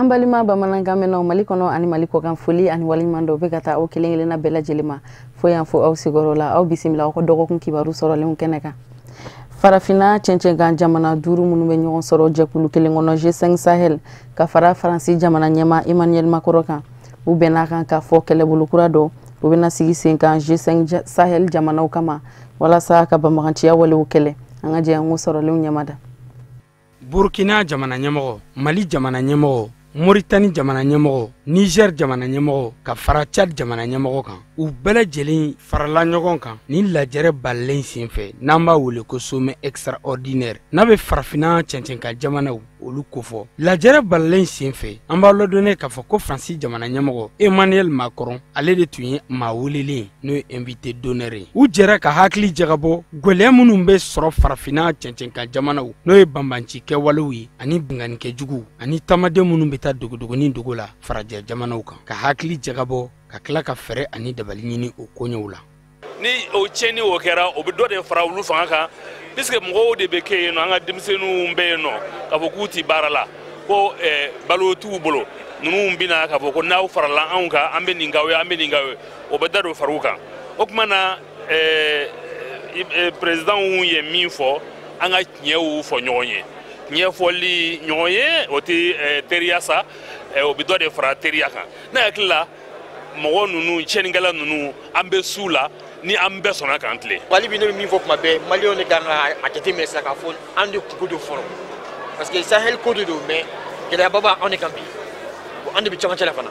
An balima bamanankan mɛnnaw Mali kɔnɔ ani Mali kɔkan, foli ani waleɲuman dɔw bɛ ka taa aw kelen kelenna bɛɛ lajɛlen ma fo yan fo aw sigiyɔrɔ la. Aw bisimila aw ka dɔgɔkun kibaru sɔrɔlenw kɛnɛ kan. Farafinna cɛncɛnkan jamana 5 minnu bɛ ɲɔgɔn sɔrɔ jɛkulu kelen kɔnɔ, G5 Sahel, ka fara Faransi jamana ɲɛmaa Emmanuel Macron kan, u bɛn'a kan k'a fɔ kɛlɛbolo kura dɔ u bɛna sigi sen kan G5 Sahel jamanaw kama walasa ka banbaganciya walew kɛlɛ. An ka jɛ an k'o sɔrɔlenw ɲɛmada. Burkina jamana ɲɛmɔgɔ, Mali jamana ɲɛmɔgɔ, Moritani jamana ɲɛmɔgɔ, Niger jamana ɲɛmɔgɔ, ka fara Tchad jamana ɲɛmɔgɔ kan, u bɛɛ lajɛlen farala ɲɔgɔn kan ni lajɛrɛ balilen senfɛ n'an b'a wele ko sommet extraordinaire n'a bɛ farafinna cɛncɛnkan jamanaw olu kofɔ. Lajɛrɛ balilen senfɛ, an b'a ladɔnniya k'a fɔ ko Faransi jamana ɲɛmɔgɔ Emmanuel Macron, ale de tun ye maa welelen, n'o ye invité d'honneur ye. U jɛra ka hakili jagabɔ gwɛlɛya minnu bɛ sɔrɔ farafinna cɛncɛnkan jamanaw, n'o ye banbanci kɛwalew ye ani binkannikɛjuguw ani taamaden minnu bɛ taa dogodogonin dogo la farajɛ jamanaw kan, ka hakili jagabɔ ka tila ka fɛɛrɛ ani dabali ɲini o koɲɛw la. Ni o tiɲɛni o kɛra, o bɛ dɔ de fara olu fanga kan, puisque mɔgɔw de bɛ kɛ yen nɔ. An ka denmisɛnninw bɛ yen nɔ k'a fɔ k'u ti baara la, ko balo t'u bolo. Ninnu bɛna k'a fɔ ko n'aw farala anw kan, an bɛ nin k'aw ye, an bɛ nin k'aw ye, o bɛ da don far'u kan. O tuma na, président ye min fɔ, an ka tiɲɛw fɔ ɲɔgɔn ye. Tiɲɛ fɔli ɲɔgɔn ye, o tɛ teriya sa, o bɛ dɔ de fara teriya kan. Ne hakili la, mɔgɔ ninnu, tiɲɛnikɛla ninnu, an bɛ s'u la ni an bɛɛ sɔnna k'an tilen. Hali bi, ne bɛ min fɔ tuma bɛɛ, Maliyɛnw de kan ka a jateminɛ sisan k'a fɔ an de kungo don fɔlɔ, parce que Sahel ko de don, mais gɛlɛyaba b'anw de kan bi. Bon, an de bɛ cɛmancɛ la fana.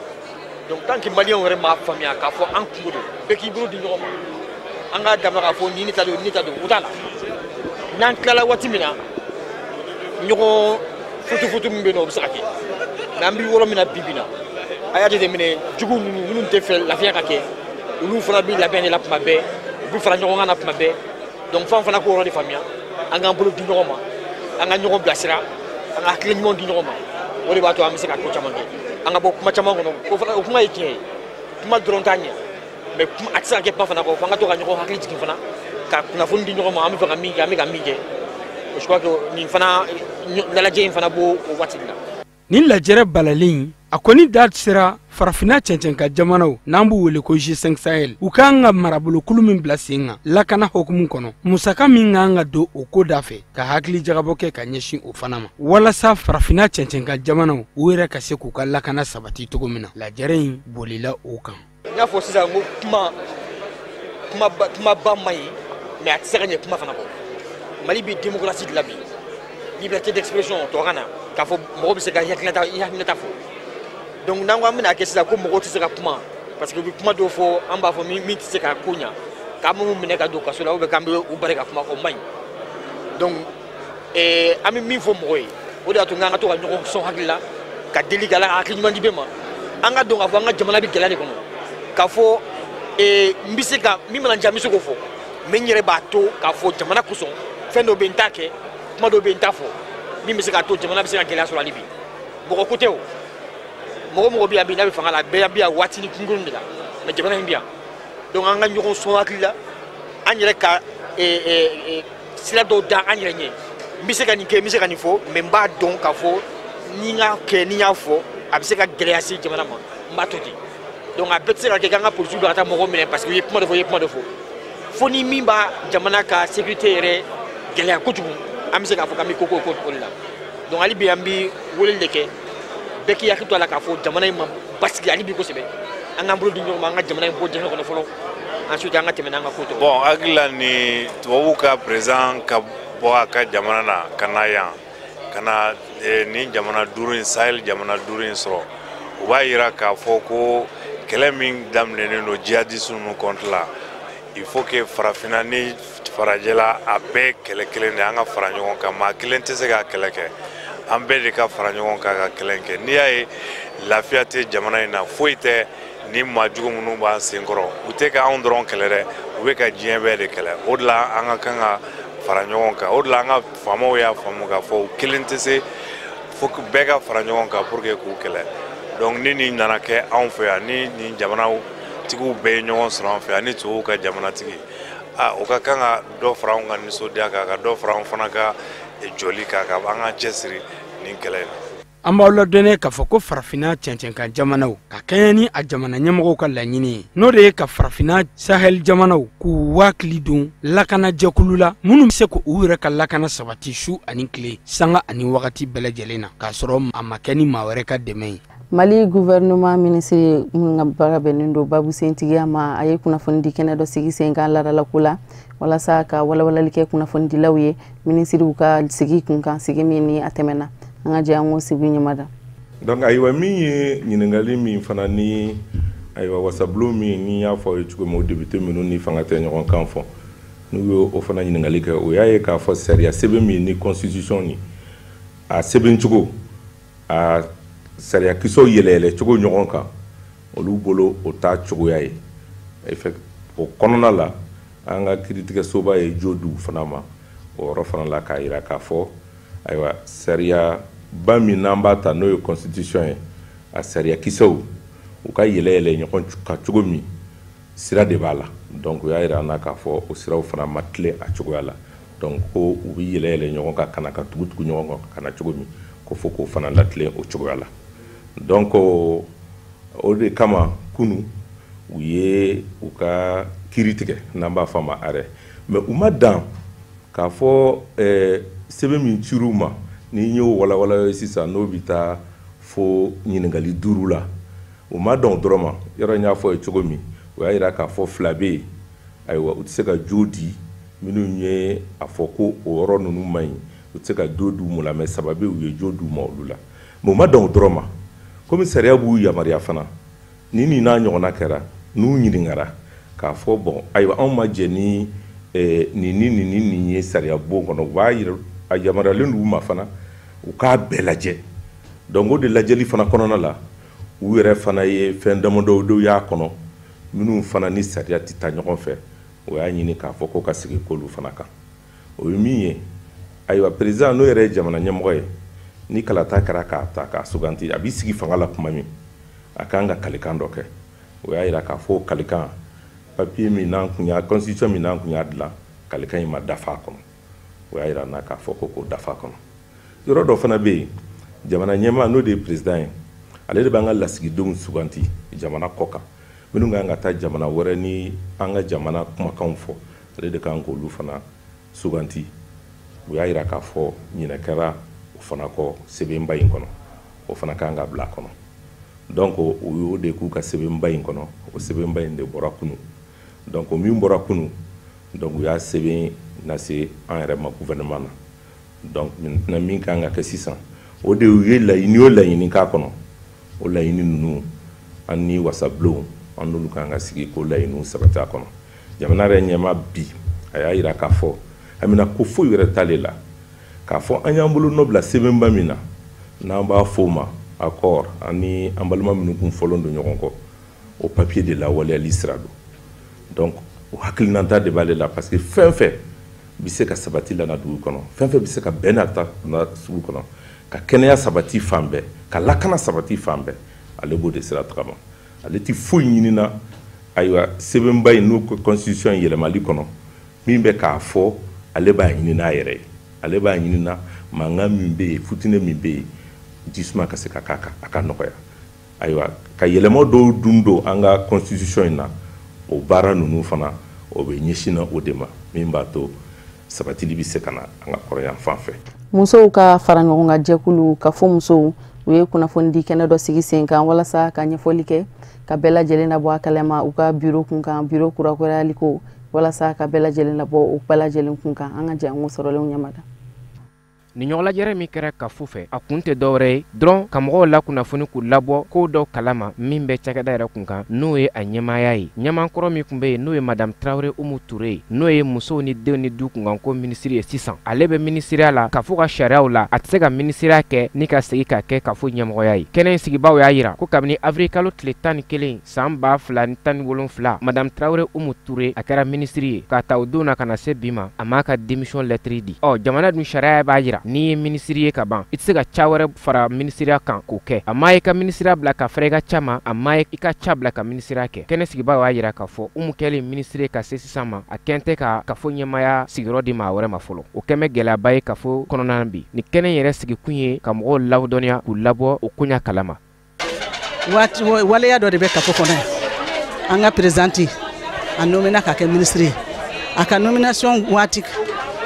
Donc tant que Maliyɛnw yɛrɛ m'a faamuya k'a fɔ an kungo don, bɛɛ k'i bolo di ɲɔgɔn ma, an k'a daminɛ k'a fɔ nin de ta don, nin de ta don, o t'a la. N'an tilala waati min na, ɲɔgɔn futufutu min bɛ yen nɔ, o bɛ se ka kɛ. Mais an bɛ yɔrɔ min na bi bi in na, a y'a jateminɛ, jugu ninnu minnu tɛ fɛ lafiya ka kɛ, olu fana bɛ labɛn de la tuma bɛɛ, u bɛ fara ɲɔgɔn kan na tuma bɛɛ. Donc f'an fana k'o yɔrɔ de faamuya, an k'an bolo di ɲɔgɔn ma, an ka ɲɔgɔn bilasira, an ka hakili ɲuman di ɲɔgɔn ma. O de b'a to an bɛ se ka ko caman kɛ, an ka bɔ kuma caman kɔnɔ. O fana, o kuma ye tiɲɛ ye, kuma dɔrɔn t'a ɲɛ, mais kuma a tɛ se ka kɛ kuma fana kɔ, f'an ka to ka ɲɔgɔn hakili jigin fana, ka kunnafoni di ɲɔgɔn ma, an bɛ fɛ ka min kɛ, an bɛ ka min kɛ. Je crois que nin fana lajɛ in fana b'o o waati de la. Nin lajɛrɛ balalen, a kɔni da sera farafinna cɛncɛnka jamanaw n'an b'u wele ko G5 Sahel, u k'an ka marabolokulu min bila sen kan lakana hokumu kɔnɔ, musaka min k'an ka don o ko da fɛ, ka hakili jagabɔ kɛ ka ɲɛsin o fana ma walasa farafinna cɛncɛnka jamanaw u yɛrɛ ka se k'u ka lakana sabati cogo min na. Lajɛrɛ in bolila o kan. N y'a fɔ sisan ko kuma kumaba man ɲi, mais a tɛ se ka ɲɛ kuma fana kɔ. Mali bɛ démocratie de la bi, liberté d'expression tubabukan na, k'a fɔ mɔgɔ bɛ se ka i hakilinata fɔ. Donc n'an ko an bɛna kɛ sisan ko mɔgɔw tɛ se ka kuma, parce que u bɛ kuma dɔw fɔ, an b'a fɔ min tɛ se ka ko ɲa, k'an b'u minɛ ka don kaso la, ou bien k'an bɛ u bari ka kuma, o man ɲi. Donc an bɛ min fɔ mɔgɔ ye, o de y'a to n'an ka to ka ɲɔgɔn sɔn hakili la, ka deli k'Ala ka hakili ɲuman di bɛɛ ma. An ka dɔn k'a fɔ an ka jamana bɛ gɛlɛya de kɔnɔ, k'a fɔ n bɛ se ka min mana n diya, n bɛ se k'o fɔ, mais n yɛrɛ b'a to k'a fɔ jamana kosɔn, fɛn dɔ bɛ yen n t'a kɛ, kuma dɔ bɛ yen n t'a fɔ, min bɛ se k'a to jamana bɛ se ka gɛlɛya sɔrɔ hali bi. Mɔgɔ ko tɛ o, mɔgɔ mɔgɔ bɛ yan bi n'a bɛ fanga la, bɛɛ bɛ yan waati ni kunkurun de la, mais jamana in bɛ yan. Donc an ka ɲɔgɔn sɔn hakili la, an yɛrɛ ka sira dɔw da an yɛrɛ ɲɛ. N bɛ se ka nin kɛ, n bɛ se ka nin fɔ, mais n b'a dɔn k'a fɔ ni n k'a kɛ, ni n y'a fɔ, a bɛ se ka gɛlɛya se jamana ma, n b'a to ten. Donc a bɛɛ tɛ se ka kɛ k'an ka polisiw bila ka taa mɔgɔw minɛ parce que u ye kuma dɔ fɔ, u ye kuma dɔ fɔ. Fo ni min b'a jamana ka sécurité yɛrɛ gɛlɛya kojugu, an bɛ se k'a fɔ k'an bɛ ko ko o de la. Donc hali bi, an bɛ weleli de kɛ, bɛɛ k'i hakili to a la k'a fɔ jamana in ma basigi hali bi kosɛbɛ. An k'an bolo di ɲɔgɔn ma, an ka jamana in bɔ dingɛ kɔnɔ fɔlɔ, ensuite an ka tɛmɛ n'an ka ko tɔw. Bon, hakili la, ni tubabuw ka président ka bɔ a ka jamana na ka na yan, ka na nin jamana 5 in, Sahel jamana 5 in sɔrɔ, o b'a yira k'a fɔ ko kɛlɛ min daminɛnen don jihadiste ninnu contre la, il faut que farafinna ni farajɛla, a bɛɛ kɛlɛ kelen de, an ka fara ɲɔgɔn kan. Maa kelen tɛ se ka kɛlɛ kɛ, an bɛɛ de ka fara ɲɔgɔn kan ka kɛlɛ kɛ. N'i y'a ye lafiya tɛ jamana in na, foyi tɛ ni maa jugu minnu b'an senkɔrɔ, u tɛ ka anw dɔrɔn kɛlɛ dɛ, u bɛ ka diɲɛ bɛɛ de kɛlɛ. O de la an ka kan ka fara ɲɔgɔn kan. O de la an ka faamaw y'a faamu k'a fɔ u kelen tɛ se, fo bɛɛ ka fara ɲɔgɔn kan pour que k'u kɛlɛ. Donc ni nin nana kɛ anw fɛ yan, ni nin jamanaw tigiw bɛɛ ye ɲɔgɔn sɔrɔ an fɛ yan, ni tubabuw ka jamanatigi, o ka kan ka dɔ fara anw ka nisɔndiya kan, ka dɔ fara anw fana ka jɔli kan, ka an ka cɛsiri nin kɛlɛ in na. An b'aw ladɔnniya k'a fɔ ko farafinna cɛncɛnkan jamanaw ka kɛɲɛ ni a jamana ɲɛmɔgɔw ka laɲini ye, n'o de ye ka farafinna Sahel jamanaw k'u wakili don lakanajɛkulu la minnu bɛ se k'u yɛrɛ ka lakana sabati su ani tile, sanga ani wagati bɛɛ lajɛlen na, k'a sɔrɔ a ma kɛ ni maa wɛrɛ ka dɛmɛ ye. Mali gouvernement ministre minnu ka baara bɛnnen don babusentigiya ma, a ye kunnafonidi kɛnɛ dɔ sigi sen kan laadalako la walasa ka walawalali kɛ kunnafonidilaw ye minisiriw ka sigi kun kan, sigi min ni a tɛmɛna. An ka jɛ an k'o sigi ɲɛmada. Donc ayiwa, min ye ɲininkali min fana ni ayiwa wasabulon min ni y'a fɔ aw ye cogo min, o député minnu ni fanga tɛ ɲɔgɔn kan fɔ, n'u y'o o fana ɲininkali kɛ, o y'a ye k'a fɔ sariya sɛbɛn min ni constitution ni a sɛbɛn cogo, a sariya kisɛw yɛlɛ cogo ɲɔgɔn kan, olu bolo o t'a cogoya ye. O kɔnɔna la, an ka kiiritigɛsoba ye jo di u fana ma o yɔrɔ fana la, k'a jira k'a fɔ ayiwa sariya ba min n'an b'a ta, n'o ye constitution ye, a sariya kisɛw u ka yɛlɛ yɛlɛ ɲɔgɔn kan cogo min, sira de b'a la. Donc u y'a jira an na k'a fɔ o siraw fana ma tilen a cogoya la. Donc ko u bɛ yɛlɛ yɛlɛ ɲɔgɔn kan ka na ka tugu tugu ɲɔgɔn kan ka na cogo min, ko fo k'o fana latilen o cogoya la. Donc o de kama kunu u ye u ka kiiri tigɛ, n'an b'a fɔ a ma arrêt. Mais u ma dan k'a fɔ sɛbɛn min cir'u ma, ni n y'o walawala sisan, n'o bɛ taa fo ɲininkali 5 la, u ma dan o dɔrɔn ma. Yɔrɔ n y'a fɔ ye cogo min, o y'a jira k'a fɔ 2 bɛ yen, ayiwa u tɛ se ka jo di minnu ye a fɔ ko o yɔrɔ ninnu man ɲi, u tɛ se ka jo d'u ma la, mais 3 bɛ yen, u ye jo d'u ma olu la. Mais u ma dan o dɔrɔn ma, komi sariya b'u yamaruya fana, ni nin n'a ɲɔgɔnna kɛra, n'u ɲininkara k'a fɔ bon ayiwa anw ma jɛ ni nin ni nin ni nin ye sariya bon kɔnɔ, u b'a yira a yamaruyalen d'u ma fana u k'a bɛɛ lajɛ. Donc o de lajɛli fana kɔnɔna la, u yɛrɛ fana ye fɛn damadɔ dɔw y'a kɔnɔ minnu fana ni sariya tɛ taa ɲɔgɔn fɛ, o y'a ɲini k'a fɔ ko ka segin k'olu fana kan. O ye min ye, ayiwa président n'o yɛrɛ ye jamana ɲɛmɔgɔ ye, ni kalata kɛra k'a ta k'a suganti, a b'i sigi fanga la tuma min, a kan ka kalikan dɔ kɛ. O y'a jira k'a fɔ kalikan papier min n'an kun y'a constitution min n'an kun y'a dilan, kalikan in ma dafa a kɔnɔ. O y'a jira n na k'a fɔ ko k'o dafa a kɔnɔ. Yɔrɔ dɔ fana bɛ yen, jamana ɲɛmaa n'o de ye président ye, ale de b'an ka lasigidenw suganti jamana kɔ kan, minnu kan ka taa jamana wɛrɛ ni an ka jamana kumakanw fɔ, ale de kan k'olu fana suganti. U y'a jira k'a fɔ ɲinɛ kɛra o fana kɔ sɛbɛnba in kɔnɔ, o fana kan ka bila a kɔnɔ. Donc u y'o de k'u ka sɛbɛnba in kɔnɔ, o sɛbɛnba in de bɔra kunun. Donc min bɔra kunun, donc u y'a sɛbɛn lase an yɛrɛ ma gouvernement na. Donc maintenant min kan ka kɛ sisan, o de ye laɲini o laɲini k'a kɔnɔ, o laɲini ninnu an ni wasabulon an n'olu kan ka sigi k'o laɲiniw sabati a kɔnɔ. Jamana yɛrɛ ɲɛmaa bi a y'a jira k'a fɔ amina ko foyi wɛrɛ t'ale la, k'a fɔ an y'an bolo nɔ bila sɛbɛnba min na, n'an b'a fɔ o ma accord, ani an balima minnu kun fɔlen don ɲɔgɔn kɔ, o papier de lawaleyali sira don. Donc o hakilinata de b'ale la, parce que fɛn fɛn bɛ se ka sabati la na dugu kɔnɔ, fɛn fɛn bɛ se ka bɛn nata na sugu kɔnɔ, ka kɛnɛya sabati fan bɛɛ, ka lakana sabati fan bɛɛ, ale b'o de sira tagama. Ale ti foyi ɲinina ayiwa sɛbɛnba in n'o constitution yɛlɛmali kɔnɔ, min bɛ k'a fɔ ale b'a ɲini n'a yɛrɛ ye, ale b'a ɲini na mankan min bɛ yen, futinɛ min bɛ yen, jisuma ka se ka k'a kan, a ka nɔgɔya. Ayiwa ka yɛlɛma dɔw dun don an ka constitution in na, o baara ninnu fana o bɛ ɲɛsin na o de ma, min b'a to sabatili bɛ se ka na an ka kɔrɔyan fan fɛ. Musow ka fara ɲɔgɔn kan jɛkulu ka fɔ musow, u ye kunnafonidi kɛnɛ dɔ sigi sen kan walasa ka ɲɛfɔli kɛ ka bɛɛ lajɛlen labɔ a kalama u ka biro kun kan, biro kurakurayali ko walasa ka bɛɛ lajɛlen labɔ o bɛɛ lajɛlen kun kan. An ka jɛ an k'o sɔrɔlenw ɲɛmada. Ni ɲɔgɔnlajɛrɛ min kɛra kafo fɛ, a kun tɛ dɔwɛrɛ ye dɔrɔn ka mɔgɔw lakunnafoni k'u labɔ kow dɔw kalama min bɛ cakɛda yɛrɛ kun kan, n'o ye a ɲɛmaaya ye. Ɲɛmaakɔrɔ min tun bɛ yen, n'o ye madame Tarawele Umu Ture ye, n'o ye musow ni denw ni du kunkanko minisiri ye sisan, ale bɛ minisiriya la kafo ka sariyaw la, a tɛ se ka minisiriya kɛ ni ka segin ka kɛ kafo ɲɛmɔgɔya ye. Kɛnɛ in sigibaaw y'a jira ko kabini avril kalo tile 11 san 2017, madame Tarawele Umu Ture a kɛra minisiri ye, k'a ta o don na ka na se bi ma, a m'a ka démission lettre di. Ɔ jamana dun sariya b'a jira N'i ye minisiri ye ka ban, i tɛ se ka ca wɛrɛ fara minisiriya kan k'o kɛ. A ma ye ka minisiriya bila ka fara i ka ca ma, a ma ye i ka ca bila ka minisiriya kɛ. Kɛnɛ sigibaaw y'a jira k'a fɔ Umu kɛlen minisiri ye ka se sisan ma, a kɛn tɛ ka kafo ɲɛmaaya sigiyɔrɔ di maa wɛrɛ ma fɔlɔ. O kɛn bɛ gɛlɛyaba ye kafo kɔnɔna bi. Nin kɛnɛ yɛrɛ sigikun ye ka mɔgɔw ladɔnniya k'u labɔ o koɲa kalama. Waati waleya dɔ de bɛ kafo kɔnɔ yan. An ka présidente a nommé ka kɛ ministre ye. A ka nomination waati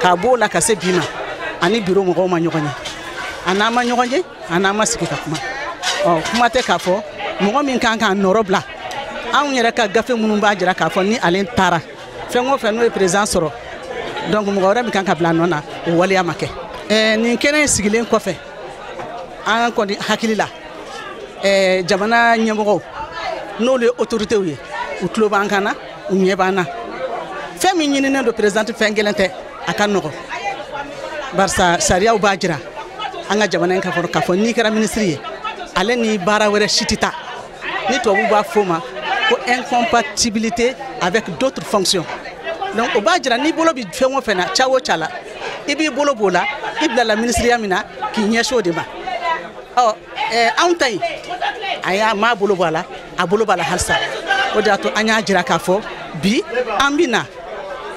k'a b'o la ka se bi ma, ani bureau mɔgɔw ma ɲɔgɔn ye. A n'an ma ɲɔgɔn ye, a n'an ma sigi ka kuma. Ɔ kuma tɛ k'a fɔ mɔgɔ min kan k'a nɔrɔ bila, anw yɛrɛ ka gafe minnu b'a jira k'a fɔ ni ale taara fɛn o fɛn n'o ye président sɔrɔ, donc mɔgɔ wɛrɛ min kan ka bila a nɔ na, o waleya ma kɛ. Nin kɛnɛ in sigilen kɔfɛ, an kɔni hakili la, jamana ɲɛmɔgɔw n'olu ye autorités ye, u tulo b'an kan na, u ɲɛ b'an na. Fɛn min ɲininen don président fɛn kelen tɛ, a ka nɔgɔn, barisa sariyaw b'a jira an ka jamana in kan k'a fɔ n'i kɛra ministre ye, ale ni baara wɛrɛ si tɛ taa. Ni tubabuw b'a fɔ o ma ko incompatibilité avec d'autres fonctions. Donc o b'a jira n'i bolo bɛ fɛn o fɛn na, ca o ca la, i b'i bolo b'o la, i bilala ministiriya min na k'i ɲɛsin o de ma. Ɔ anw ta in, a y'a m'a bolo bɔ a la, a bolo b'a la halisa. O de y'a to an y'a jira k'a fɔ bi an bɛ na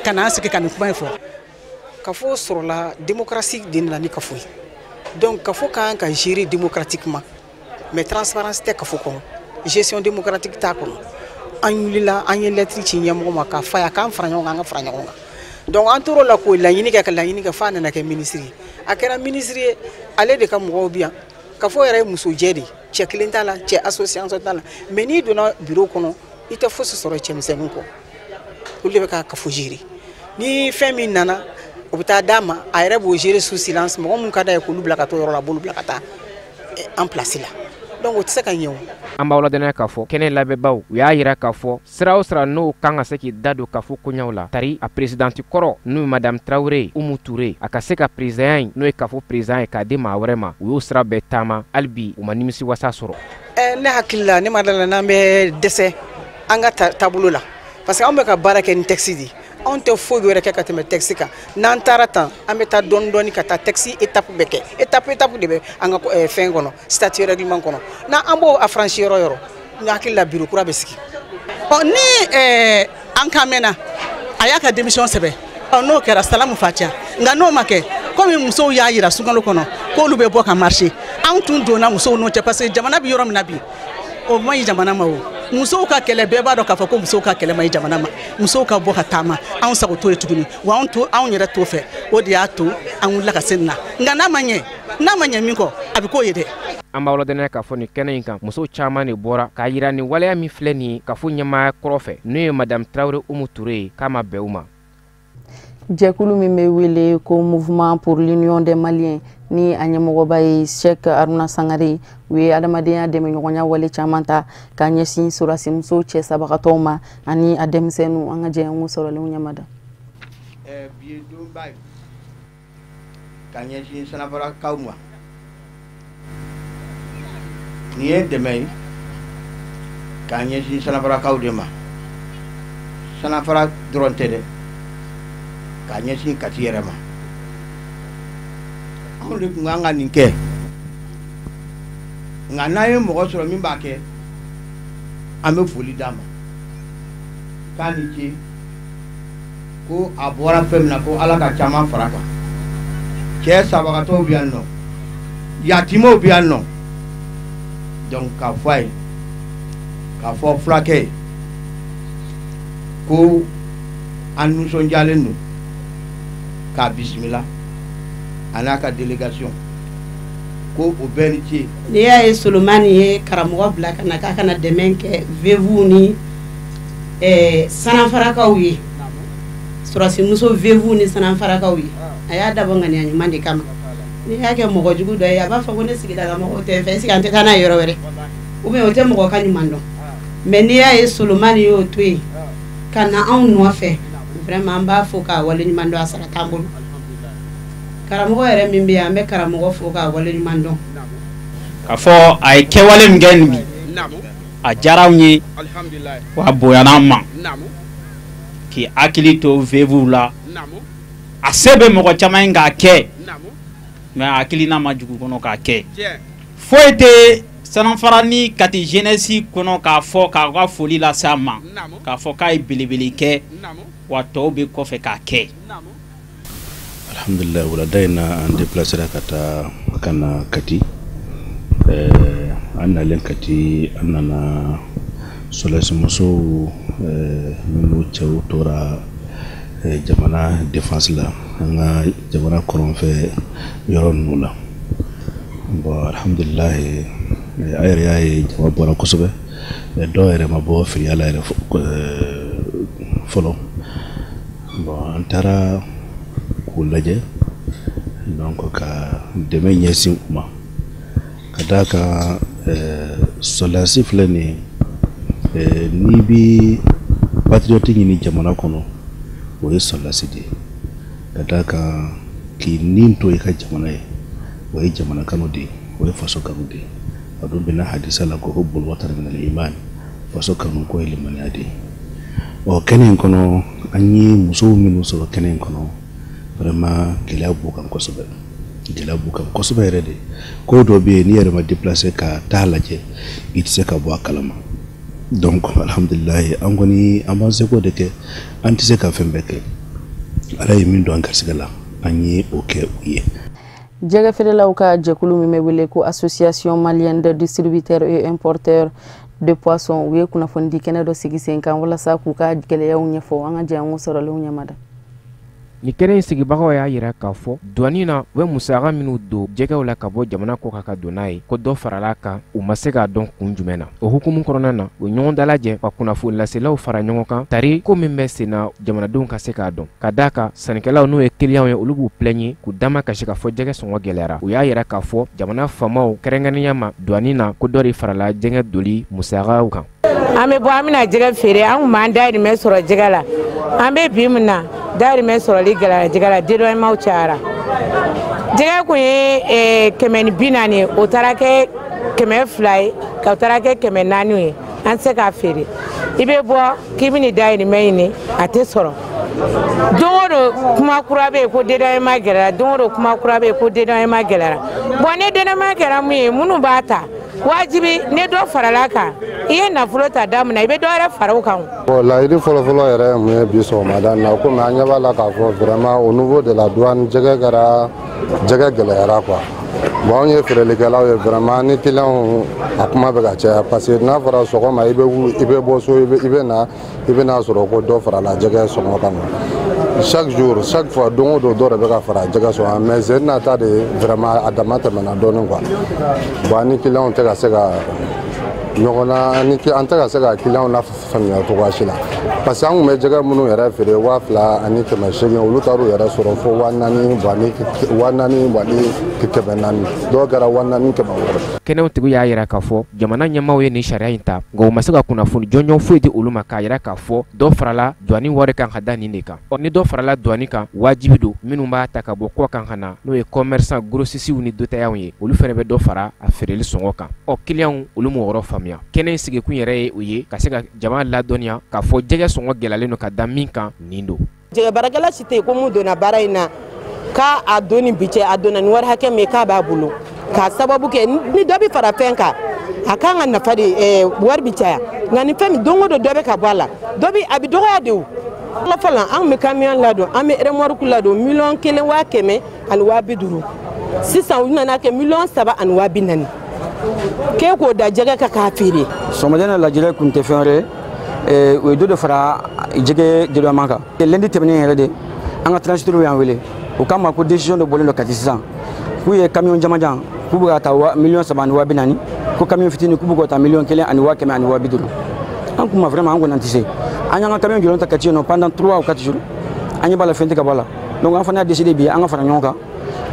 ka n'an sigi ka nin kuma in fɔ. Kafo sɔrɔla démocratie de nana ni kafo ye. Donc kafo ka kan ka gérer démocratiquement, mais transparence tɛ kafo kɔnɔ, gestion démocratique t'a kɔnɔ. An wulila, an ye lettre ci ɲɛmɔgɔ ma k'a f'a ye a k'an fara ɲɔgɔn kan, an ka fara ɲɔgɔn kan. Donc an tor'o la k'o laɲini kɛ ka laɲini kɛ f'a nana kɛ ministre ye. A kɛra ministre ye, ale de ka mɔgɔw bi yan. Kafo yɛrɛ ye musojɛ de ye, cɛ kelen t'a la, cɛ association t'a la. Mais n'i donna bureau kɔnɔ, i tɛ fosi sɔrɔ cɛmisɛnninw kɔ. Olu de bɛ ka kafo gérer. Ni fɛn min nana, o bɛ taa d'a ma, a yɛrɛ b'o gérer sous silence. Mɔgɔ mun ka d'a ye k'olu bila ka taa o yɔrɔ la, a b'olu bila ka taa en place la. Donc o tɛ se ka ɲɛ o. An b'aw ladɔnniya k'a fɔ kɛnɛ labɛnbaw u y'a jira k'a fɔ sira o sira n'o kan ka se k'i da don kafo koɲaw la, tari a présidente kɔrɔ n'o ye madame Traoré Umu Touré, a ka se ka président in n'o ye kafo président ye k'a di maa wɛrɛ ma, u y'o sira bɛɛ taama, hali bi u ma nimisi wasa sɔrɔ. Ne hakili la, ne ma da la n'an bɛ dɛsɛ an ka taabolo la, parce que anw bɛ ka baara kɛ ni texte de ye. Anw tɛ foyi wɛrɛ kɛ ka tɛmɛ texte kan. N'an taara tan, an bɛ taa dɔɔni dɔɔni ka taa texte étape bɛɛ kɛ. Étape étape de bɛ an ka fɛn kɔnɔ, statut règlement kɔnɔ. N'an b'o affranchi yɔrɔ yɔrɔ, n hakili la bureau kura bɛ sigi. Ɔ ni an kan mɛnna, a y'a ka démission sɛbɛn. Ɔ n'o kɛra salamu fatiya. Nka n'o ma kɛ, komi musow y'a jira sunkalo kɔnɔ k'olu bɛ bɔ ka marcher, anw tun donna musow n'o cɛ, parce que jamana bɛ yɔrɔ min na bi, o man ɲi jamana ma o. Musow ka kɛlɛ, bɛɛ b'a dɔn k'a fɔ ko musow ka kɛlɛ man ɲi jamana ma. Musow ka bɔ ka taama, anw sago t'o ye tuguni, wa anw yɛrɛ t'o fɛ. O de y'a to an wulila ka se nin na. Nka n'a ma ɲɛ min kɔ, a bɛ k'o ye dɛ. An b'aw ladɔnniya k'a fɔ nin kɛnɛ in kan, musow caman de bɔra k'a jira nin waleya min filɛ nin ye kafo ɲɛmaaya kɔrɔ fɛ, n'o ye madame Traoré Umu Touré ye, k'a ma bɛn u ma. Jɛkulu min bɛ wele ko Mouvement pour l'Union des Maliens, ni a ɲɛmɔgɔba ye Cheikh Haruna Sangare, u ye adamadenya dɛmɛɲɔgɔnya wale caman ta k'a ɲɛsin sɔrɔdasimuso cɛ sabagatɔw ma ani a denmisɛnninw. An ka jɛ an k'u sɔrɔlenw ɲɛmada. Bi ye donba ye ka ɲɛsin Sanafarakaw ma. Nin ye dɛmɛ ye k'a ɲɛsin Sanafarakaw de ma. Sanafara dɔrɔn tɛ dɛ, k'a ɲɛsin Kati yɛrɛ ma. Anw de tun kan ka nin kɛ, nka n'an ye mɔgɔ sɔrɔ min b'a kɛ, an bɛ foli d'a ma k'a ni ce, ko a bɔra fɛn min na, ko Ala ka caman fara kan. Cɛ sabagatɔw bɛ yan nɔ, yatimɛw bɛ yan nɔ. Donc k'a fɔ a ye, k'a fɔ fulakɛ ye ko an nisɔndiyalen don k'a bisimila a n'a ka délégation, ko o bɛɛ ni ce. N'i y'a ye Solomani ye karamɔgɔ bila ka na k'a kana dɛmɛ kɛ veuves ni Sanafarakaw ye, sɔrɔdasimuso veuves ni Sanafarakaw ye, a y'a dabɔ ŋaniya ɲuman de kama. N'i y'a kɛ mɔgɔ jugu dɔ ye, a b'a fɔ ko ne sigidala mɔgɔw tɛ n fɛ, est-ce que an tɛ taa n'a ye yɔrɔ wɛrɛ, ou bien o tɛ mɔgɔ ka ɲuman dɔn. Mais n'i y'a ye Solomani y'o to yen ka na anw nɔfɛ, vraiment an b'a fo k'a waleɲuman dɔn, a sara t'an bolo. Karamɔgɔ yɛrɛ min bɛ yan, an bɛ karamɔgɔ fo k'a waleɲuman dɔn. K'a fɔ a ye kɛwale min kɛ nin bi, a diyara anw ye, wa a bonyana an ma, k'i hakili to veuves la. A se bɛ mɔgɔ caman ye k'a kɛ, Mais a hakilina ma jugu kɔnɔ k'a kɛ. Foyi tɛ Sanafara ni Kati jeunesse kɔnɔ k'a fɔ k'a ka foli lase a ma, k'a fɔ k'a ye belebele kɛ, wa tɔw bɛ kɔfɛ k'a kɛ. Alhamdulillah, wulada in na an déplacera ka taa ka na Kati. An nalen Kati, an nana sɔrɔdasimusow minnu cɛw tora jamana défense la, an ka jamana kɔrɔnfɛ yɔrɔ ninnu la. Bon, alhamdulillah, a yɛrɛ y'a ye jama bɔra kosɛbɛ, dɔw yɛrɛ ma bɔ firiya la yɛrɛ fɔlɔ. Bon, an taara k'u lajɛ, donc ka dɛmɛ ɲɛsin u ma, ka d'a kan sɔrɔdasi filɛ nin ye, n'i bi patriote ɲini jamana kɔnɔ, o ye sɔrɔdasi de ye. Ka d'a kan k'i nin to i ka jamana ye, o ye jamana kanu de ye, o ye faso kanu de ye. A dun bɛna hadisa la ko hubbul watan minal iman, faso kanu ko ye limaniya de ye. Ɔ kɛnɛ in kɔnɔ, an ye musow minnu sɔrɔ kɛnɛ in kɔnɔ, vraiment gɛlɛya b'u kan kosɛbɛ, gɛlɛya b'u kan kosɛbɛ yɛrɛ de. Ko dɔ bɛ yen, n'i yɛrɛ ma déplacer ka taa lajɛ, i tɛ se ka bɔ a kalama. Donc alhamdulilayi, an kɔni an b'an seko de kɛ, an tɛ se ka fɛn bɛɛ kɛ. Ala ye min don an garisɛgɛ la, an ye o kɛ u ye. Jɛgɛ feerelaw ka jɛkulu min bɛ wele ko Association malienne de distributeurs et importeurs de poissons, u ye kunnafonidi kɛnɛ dɔ sigi sen kan walasa k'u ka gɛlɛyaw ɲɛfɔ. An ka jɛ an k'o sɔrɔlenw ɲɛmada. Ni kɛnɛ in sigibagaw y'a yira k'a fɔ douane na, u bɛ musaka minnu don jɛgɛw la ka bɔ jamana kɔ kan ka don n'a ye, ko dɔ farala kan, u ma se k'a dɔn kun jumɛn na. O hukumu kɔnɔna na, u ɲɔgɔn dalajɛ ka kunnafoni laselaw fara ɲɔgɔn kan tari ko min bɛ sen na, jamanadenw ka se k'a dɔn. Ka d'a kan sannikɛlaw, n'o ye kiliyanw ye, olu b'u plaignent k'u dama kasi k'a fɔ jɛgɛ sɔngɔ gɛlɛyara. U y'a yira k'a fɔ jamana faamaw, kɛrɛnkɛrɛnnenya ma douane na, ko dɔ de farala jɛgɛ doli musakaw kan. An bɛ bɔ, an bɛna jɛgɛ feere, an kun b'an dahirimɛ sɔrɔ jɛgɛ la. An bɛ bi min na, dahirimɛ sɔrɔli gɛlɛyara jɛgɛ la, dédouanement cayara. Jɛgɛ kun ye 140 ye, o taara kɛ 200 ye, ka taara kɛ 400 ye. An tɛ se k'a feere. I bɛ bɔ k'i bɛ nin dahirimɛ ɲini, a tɛ sɔrɔ. Don o don kuma kura bɛ yen ko dédouanement gɛlɛyara, don o don kuma kura bɛ yen ko dédouanement gɛlɛyara. Bon, ni dédouanement kɛra mun ye, minnu b'a ta, wajibi ni dɔ farala kan, i ye nafolo ta da min na, i bɛ dɔ wɛrɛ fara o kan. Bon, laɲini fɔlɔfɔlɔ yɛrɛ ye mun ye bi sɔgɔmada in na? Komi an ɲɛ b'a la k'a fɔ vraiment au niveau de la douane, jɛgɛ kɛra, jɛgɛ gɛlɛyara quoi. Bon, anw ye feerelikɛlaw ye, vraiment ni clients a kuma bɛ ka caya, parce que n'a fɔra sɔgɔma i bɛ wuli, i bɛ bɔ so, i bɛ na, i bɛ n'a sɔrɔ ko dɔ farala jɛgɛ sɔngɔ kan. Chaque jour, chaque fois, don o don dɔ de bɛ ka fara jɛgɛ sɔngɔ kan, mais sen na ta de vraiment a dama tɛmɛna dɔɔnin quoi. Bon, an ni clients tɛ ka se ka ɲɔgɔn na, an tɛ ka se ka clients la faamuya cogoya si la, parce que an tun bɛ jɛgɛ minnu yɛrɛ feere 2800, olu taar'u yɛrɛ sɔrɔ fo 4000, 4400, dɔw kɛra 4600. Kɛnɛw tigi y'a yira k'a fɔ jamana ɲɛmaaw ye nin sariya in ta, nka u ma se ka kunnafoni jɔnjɔn foyi di olu ma k'a yira k'a fɔ dɔ farala douane wari kan ka da nin de kan. Ɔ ni dɔ farala douane kan, wajibi don minnu b'a ta ka bɔ kɔ kan ka na, n'o ye commerçant grossistes ni détaillants ye, olu fana bɛ dɔ fara a feereli sɔngɔ kan. Ɔ clients, olu m'o yɔrɔ faamuya. Kɛnɛ in sigikun yɛrɛ ye o ye ka se ka jama ladɔnniya k'a fɔ jɛgɛ sɔngɔ gɛlɛyalen don ka da min kan, nin don. Jɛgɛ baarakɛla si tɛ yen ko mun donna baara in na k'a a don ni bi cɛ, a donna ni wari hakɛ min ye k'a b'a bolo, k'a sababu kɛ ni dɔ bɛ fara fɛn kan, a kan ka nafa de, wari bɛ caya. Nka ni fɛn min don o don dɔ bɛ ka bɔ a la, dɔ bɛ a bɛ dɔgɔya de. O fɔlɔ fɔlɔ, an tun bɛ camion ladon, an bɛ remorque ladon 1,150 000. Sisan u nana kɛ 3,040 000, k'e k'o da jɛgɛ kan k'a feere. Sɔgɔmada in na lajɛrɛ kun tɛ fɛn wɛrɛ ye, u ye dɔ de fara jɛgɛ dédouanement kan. Lundi tɛmɛnen yɛrɛ de, an ka transitaires y'an wele, u k'an ma ko décision dɔ bɔlen don Kati sisan, k'u ye camion jamanjan k'u bɛ ka taa 3,040 000, ko camion fitinin k'u bɛ ka taa 1,150 000. An kun ma vraiment an kɔni an tɛ se. An y'an ka camion jɔlen ta Kati yen nɔ pendant 3 ou 4 jours, an ɲɛ b'a la fɛn tɛ ka bɔ a la. Donc an fana y'a décidé bi an ka fara ɲɔgɔn kan,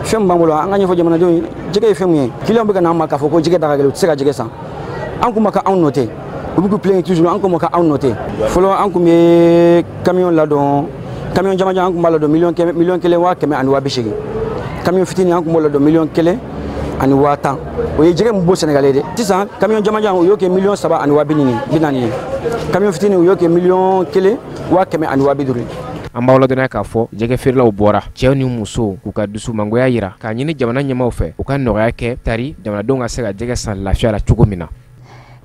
fɛn min b'an bolo an ka ɲɛfɔ jamanadenw ye jɛgɛ ye fɛn min ye. Clients bɛ ka na an ma k'a fɔ ko jɛgɛ da ka gɛlɛn, u tɛ se ka jɛgɛ san. An kun ma ka anw nɔ tɛ, u bɛ k'u plaindre toujours, an kun ma ka anw nɔ tɛ. Fɔlɔ an kun bɛ camion ladon, camion jamanjan an kun b'a ladon 1,180 000, camion fitinin an kun b'o ladon 1,010 000. O ye jɛgɛ min bɔ Sénégalais dɛ. Sisan camion jamanjan u y'o kɛ 3,040 000 ye, camion fitinin u y'o kɛ 1,150 000. An b'aw ladɔnniya k'a fɔ jɛgɛ feerelaw bɔra, cɛw ni musow, k'u ka dusumangoya yira k'a ɲini jamana ɲɛmaaw fɛ u ka nɔgɔya kɛ tari jamanadenw ka se ka jɛgɛ san lafiya la cogo min na.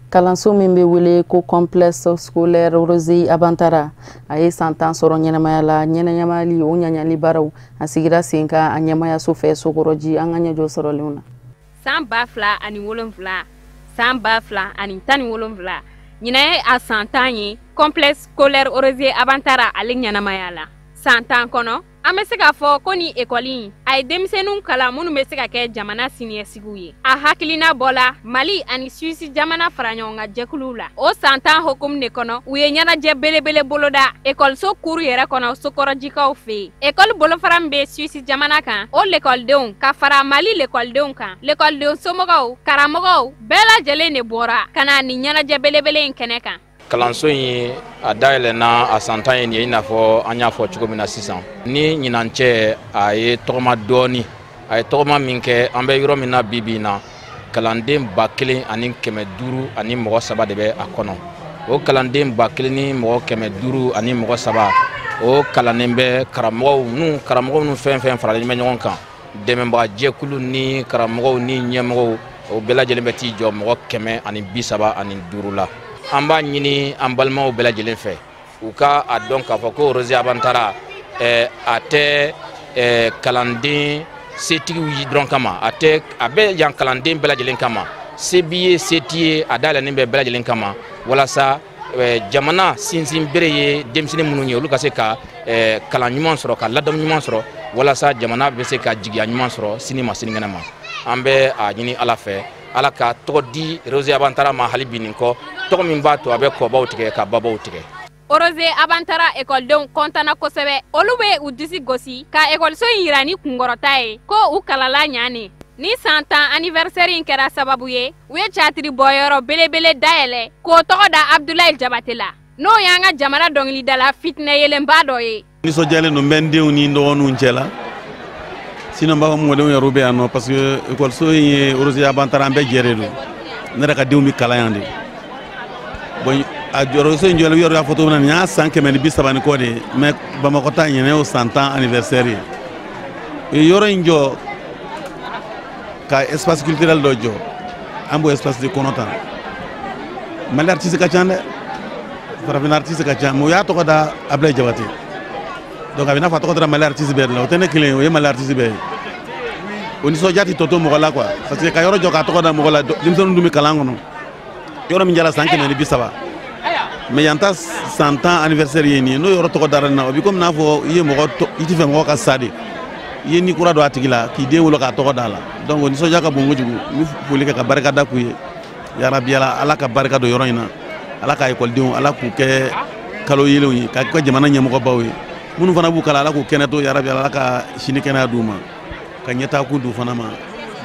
Kalanso min bɛ wele ko complexe scolaire Rosey Abantara, a ye san 10 sɔrɔ ɲɛnamaya la. Ɲɛnamali o ɲaɲali baaraw a sigira sen kan a ɲɛmayaso fɛ Sokɔrɔji. An ka ɲɛjɔ sɔrɔlenw na. San 2007, san 2017, ɲinan ye a san 10 ye complexe scolaire Rosey Abantara ale ɲɛnamaya la. San 10 kɔnɔ, an bɛ se k'a fɔ ko ni ekɔli in, a ye denmisɛnninw kalan minnu bɛ se ka kɛ jamana siniɲɛsigiw ye. A hakilina bɔla Mali ani Suisse jamana faraɲɔgɔnkan jɛkuluw la. O san 10 hokumu de kɔnɔ, u ye ɲɛnajɛ belebele boloda ekɔliso kuru yɛrɛ kɔnɔ Sokɔrɔjikaw fɛ yen. Ekɔli bolofara min bɛ Suisse jamana kan, o lekɔlidenw ka fara Mali lekɔlidenw kan, lekɔlidenw somɔgɔw, karamɔgɔw bɛɛ lajɛlen de bɔra ka na nin ɲɛnajɛ belebele in kɛnɛ kan. Kalanso in a dayɛlɛnna a san 10 ye nin ye, i n'a fɔ an y'a fɔ cogo min na sisan. Ni ɲinan cɛ, a ye tɔgɔma dɔɔni. A ye tɔgɔma min kɛ, an bɛ yɔrɔ min na bi bi in na, kalanden 1503 de bɛ a kɔnɔ. O kalanden 1503, o kalannen bɛ karamɔgɔw n'u karamɔgɔw n'u fɛn fɛn faralen bɛ ɲɔgɔn kan, dɛmɛbaga jɛkulu ni karamɔgɔw ni ɲɛmɔgɔw, o bɛɛ lajɛlen bɛ t'i jɔ mɔgɔ 135 la. An b'a ɲini an balimaw bɛɛ lajɛlen fɛ, u ka a dɔn k'a fɔ ko Rosey Abantara a tɛ kalanden setigiw dɔrɔn kama, a tɛ, a bɛ yan kalanden bɛɛ lajɛlen kama. Se b'i ye, se t'i ye, a dayɛlɛnnen bɛ bɛɛ lajɛlen kama, walasa jamana sinsin bere ye denmisɛnnin minnu ye, olu ka se ka kalan ɲuman sɔrɔ, ka ladamu ɲuman sɔrɔ, walasa jamana bɛ se ka jigiya ɲuman sɔrɔ sini ma sinikɛnɛ ma. An bɛ a ɲini Ala fɛ, Ala ka tɔgɔ di Rosey Abantara ma hali bi nin kɔ, tɔgɔ min b'a to a bɛ kɔbaw tigɛ ka babaw tigɛ. Rosey Abantara ekɔlidenw kɔntanna kosɛbɛ. Olu bɛ u disi gosi ka ekɔliso in yira ni kunkɔrɔta ye ko u kalala ɲaani. Ni san 10 anniversaire in kɛra sababu ye, u ye catiri bɔyɔrɔ belebele dayɛlɛ k'o tɔgɔ da Abdoulaye Jabate la, n'o y'an ka jamana dɔnkilidala fitinɛ yelenba dɔ ye. Nisɔndiyalen don, n bɛ n denw ni n dɔgɔninw cɛ la. Sinon n b'a fɔ mɔdenw yɛrɛ bɛ yan nɔ, parce que ekɔliso in ye Rosey Abantara, an bɛɛ jɛ de don. Ne yɛrɛ ka denw bɛ kalan yan de. Bon, a jɔyɔrɔso in jɔlen, yɔrɔ y'a fɔ cogo min na, nin y'a san 130 ni kɔ de ye, mais Bamakɔ ta ɲinɛ y'o san 10 anniversaire ye. U ye yɔrɔ in jɔ ka espace culturel dɔ jɔ, an b'o espace de kɔnɔ tan. Mali artiste ka ca dɛ, farafinna artiste ka ca, mais u y'a tɔgɔ da Abdoulaye Jabate. Donc a bɛ n'a fɔ a tɔgɔ dara Mali artiste bɛɛ de la, o tɛ ne kelen ye, o ye Mali artiste bɛɛ ye. O nisɔndiya tɛ tɔ to mɔgɔ la quoi, parce que ka yɔrɔ jɔ k'a tɔgɔ da mɔgɔ la, denmisɛnninw dun bɛ kalan kɔnɔ. Yɔrɔ min jara san 130, mais yan ta san 10 anniversaire ye nin ye, n'o yɔrɔ tɔgɔ dara nin na, o bɛ komi n'a fɔ i ye mɔgɔ i tɛ fɛ mɔgɔ ka sa de, i ye ni kura don a tigi la k'i den wolo k'a tɔgɔ da la. Donc o nisɔndiya ka bon kojugu. N bɛ foli kɛ ka barika da k'u ye, yarabi Ala ka barika don yɔrɔ in na, Ala ka ekɔlidenw, Ala k'u kɛ kalo yelenw ye, k'a kɛ jamana ɲɛmɔgɔbaw ye. Minnu fana b'u kalan, Ala k'u kɛnɛ to, yarabi Ala ka sini kɛnɛya d'u ma, ka ɲɛtaakun d'u fana ma.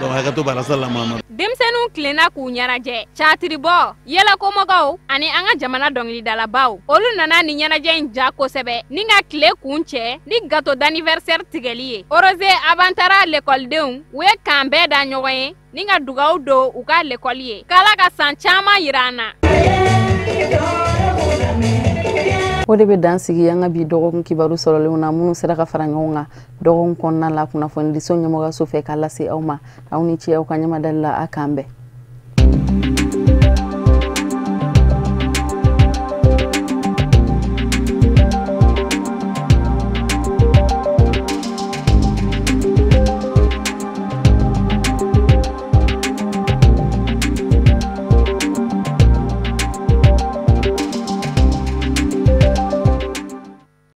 Donc hakɛto b'a la, sallallahu Muhammad. Denmisɛnninw tilenna k'u ɲɛnajɛ, catiribɔ, yɛlɛkomɔgɔw ani an ka jamana dɔnkilidalabaw, olu nana ni ɲɛnajɛ in ja kosɛbɛ ni ka tile kun cɛ ni gâteau d'anniversaire tigɛli ye. Rosey Abantara lekɔlidenw, u ye kan bɛɛ da ɲɔgɔn ye ni ka dugawu don u ka lekɔli ye, k'Ala ka san caman yira an na. O de bɛ dan sigi an ka bi dɔgɔkun kibaru sɔrɔlenw na, minnu sera ka fara ɲɔgɔn kan dɔgɔkun kɔnɔna la kunnafonidiso ɲɛmɔgɔyaso fɛ k'a lase aw ma. Aw ni ce aw ka ɲɛmadali la, a k'an bɛn.